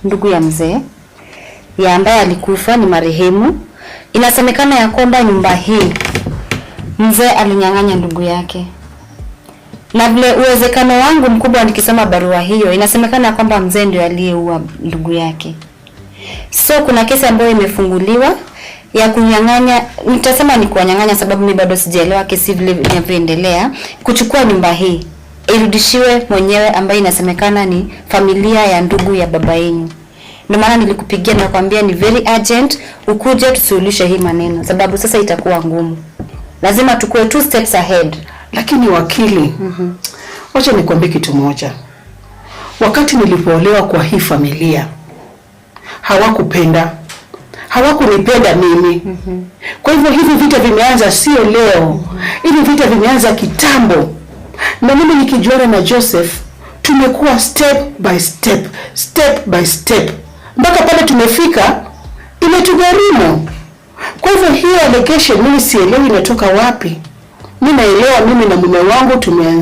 ndugu ya mzee ya ambaye alikufa, ni marehemu. Inasemekana ya kwamba nyumba hii mzee alinyang'anya ndugu yake, na vile uwezekano wangu mkubwa nikisoma barua hiyo, inasemekana ya kwamba mzee ndio aliyeua ndugu yake. So kuna kesi ambayo imefunguliwa ya kunyang'anya, nitasema ni kuwanyang'anya sababu mi bado sijaelewa kesi vile inavyoendelea, kuchukua nyumba hii irudishiwe mwenyewe ambaye inasemekana ni familia ya ndugu ya baba yenu. Ndio maana nilikupigia nakwambia ni very urgent ukuje tusuluhishe hii maneno, sababu sasa itakuwa ngumu. Lazima tukue two steps ahead. Lakini wakili, wacha nikwambie kitu moja. Wakati nilipoolewa kwa hii familia hawakupenda, hawakunipenda mimi. Kwa hivyo hivi vita vimeanza sio leo, hivi vita vimeanza kitambo, na mimi nikijuana na Joseph tumekuwa step by step, step by step mpaka pale tumefika, imetugharimu. Kwa hivyo hiyo allegation mimi sielewi inatoka wapi. Mi naelewa mimi na mume wangu tumeanza